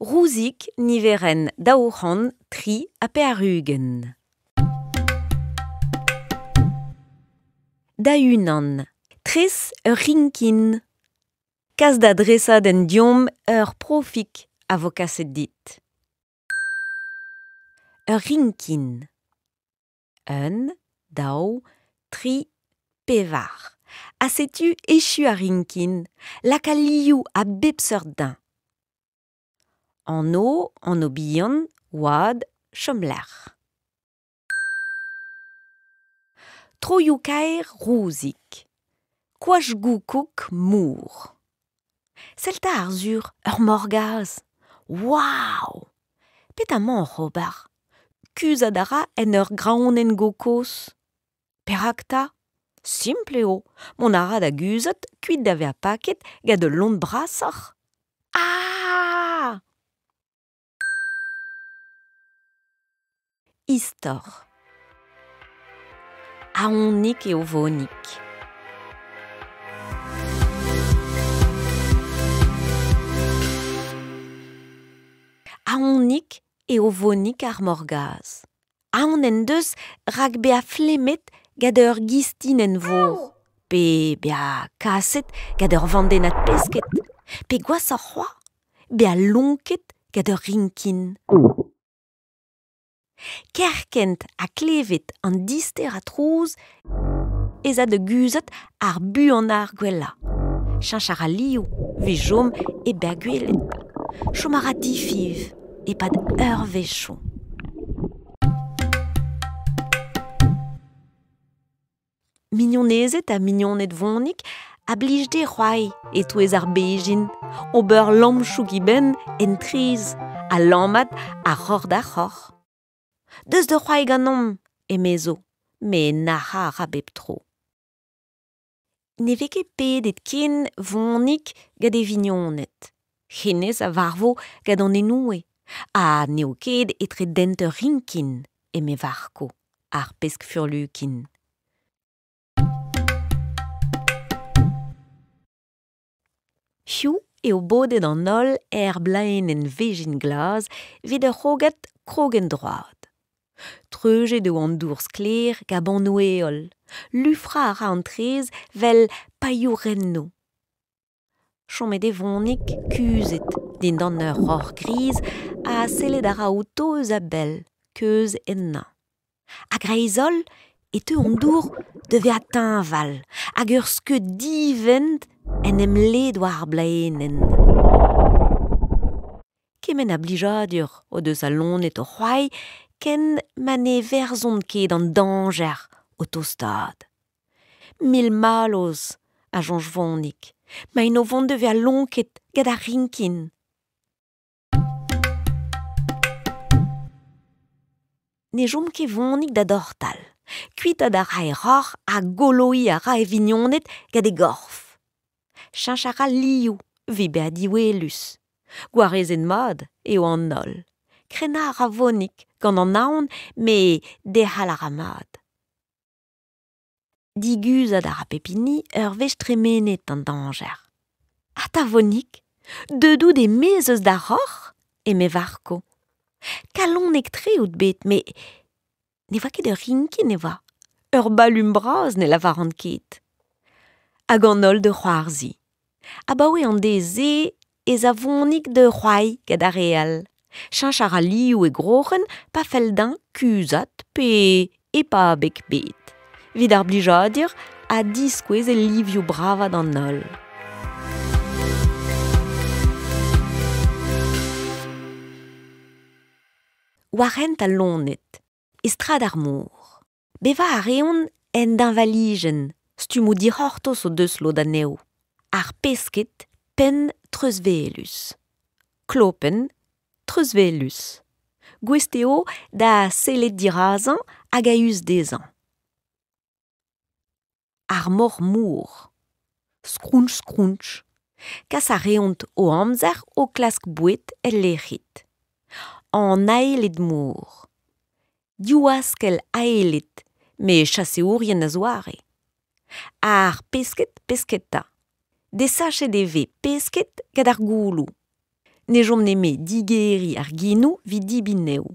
Rouzig niverenn 283. Da-unan, tres ur rinkin. Kas da dresadenn deomp ur profig a vo kaset dit. Ur rinkin. Un, daou, tri, pevar. Ha setu echu ar rinkin. Laka liv a bep seurt din. Anv, anv-bihan, oad, chomlec'h. Troioù-kaer Rouzig. Koach-goukoug mor. Sell 'ta Arzhur, ur morgazh ! Waou ! Petra emañ oc'h ober ? Kuzhat a ra en ur graoñenn gokos. Perak 'ta ? Simpl eo, mont a ra da guzhat kuit da vezañ paket gant ul loen brasoc'h. Ah ! Istor. Aonik eo Vonig. Aonik eo Vonig ar morgazh. Aon en deus rak bezañ flemmet gant ur gistinenn-vor pe bezañ kaset gant ur vandennad pesked pe gwashoc'h c'hoazh bezañ lonket gant ur rinkin. Kerkent ha klevet an disterañ trouz ez a da guzhat ar buanañ ar gwellañ. Cheñch a ra liv evit chom hep bezañ gwelet. Chom a ra difiñv e-pad eurvezhioù. Mignonezed ha mignoned Vonig a blij dezhe c'hoari e-touez ar bezhin, ober lamm-chouk-e-benn en traezh ha lammat a roc'h da roc'h. Deus da c'hoari ganeomp, emezo, met nac'hañ a ra bep tro. Ne vez ket pedet ken Vonig gant e vignoned. Hennezh a varvo gant an enoe ha n'eo ket etre dent ur rinkin, eme Varko, ar pesk furlukin. Hiziv eo bodet an holl er blaenenn vezhin glas evit ur c'hrogad krogenn-droad. Treujet eo an dour sklaer gant bannoù-heol. Lufrañ a ra an traezh 'vel pailhourennoù. Chomet eo Vonig kuzhet dindan ur roc'h griz ha sellet a ra outo eus a-bell, keuz ennañ. A-greiz-holl e teu an dour da vezañ teñval hag ur skeud divent en em led war ar blaenenn. Kement a blijadur o deus al loened o c'hoari ken ma ne verzont ket an dañjer o tostaat. Mil mallozh, a soñj Vonig, 'maint o vont da vezañ lonket gant ar rinkin. Ne chom ket Vonig da dortal. Kuitaat a ra e roc'h ha goloiñ a ra e vignoned gant e gorf. Cheñch a ra liv evit bezañ diwelus. Gwarezet mat eo an holl. Krenañ a ra Vonig gant an aon met derc'hel a ra mat. Diguzhat a ra pep hini ur wech tremenet an dañjer. Ha 'ta Vonig, deuet out e-maez eus da roc'h ? eme Varko. Kalonek-tre out bet met ne oa ket ur rinkin e oa. Ur balum bras ne lavaran ket. Hag an holl da c'hoarzhiñ. Abaoe an deiz-se ez a Vonig da c'hoari gant ar re all. Cheñch a ra liv e groc'hen pa fell dezhañ kuzhat pe hep abeg ebet. Evit ar blijadur ha diskouez e livioù bravañ d'an holl. War hent al loened, e strad ar mor. Bevañ a reont en deñvalijenn, stummoù dic'hortoz o deus lod anezho. Ar pesked penn treuzwelus. Klopenn treuzwelus. Gouest eo da sellet dirazañ hag a-us dezhañ. Ar moc'h-mor. Skrounch-skrounch. Kas a reont o amzer o klask boued el lec'hid. An aeled-mor. Div askell aeled, met chaseourien a-zoare. Ar pesked pesketa. Desachet e vez pesked gant ar gouloù. Ne chom nemet digeriñ ar genoù evit debriñ anezho.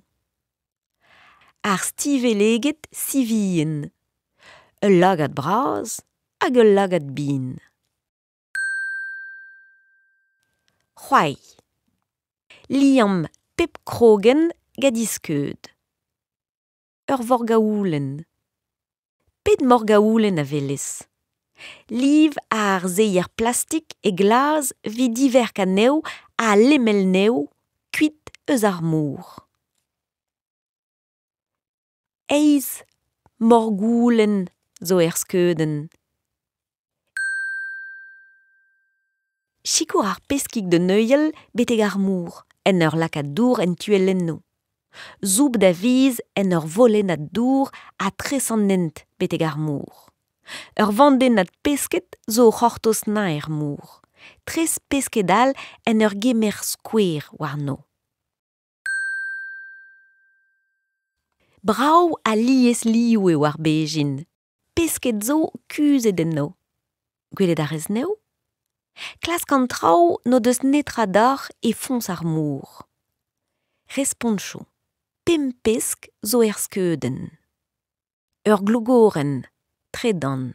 Ar stivelleged sivienn. Ul lagad bras hag ul lagad bihan. C'hoari. Liamm pep krogenn gant he skeud. Ur vorgaoulenn. Pet morgaoulenn a welez ? Liv ar seier plastik e glas evit diverkañ anezho ha lemel anezho kuit eus ar mor. Eizh morgoulenn zo er skeudenn. Sikour ar peskig da neuial betek ar mor en ur lakaat dour en tuellennoù. Soub da viz en ur volennad dour ha tres an hent betek ar mor. Ur vandennad pesked zo o c'hortoz neuñv er mor. Tres pesked all en ur gemer skouer warno. Brav ha liesliv eo ar bezhin. Pesked zo kuzhet enno. Gwelet a rez anezho ? Klask an traoù n'o deus netra d'ober e foñs ar mor. Respontoù. Pemp pesk zo er skeudenn. Ur glogorenn, tredan.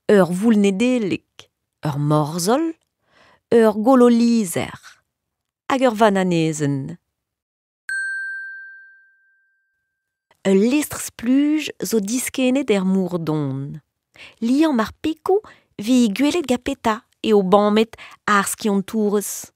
Ur voul-Nedeleg, ur morzhol, ur golo-lizher hag ur vananezenn. Ul lestr-spluj zo diskennet er mor don. Liamm ar pikoù 'vit gwelet gant petra eo bamet ar skiantourez.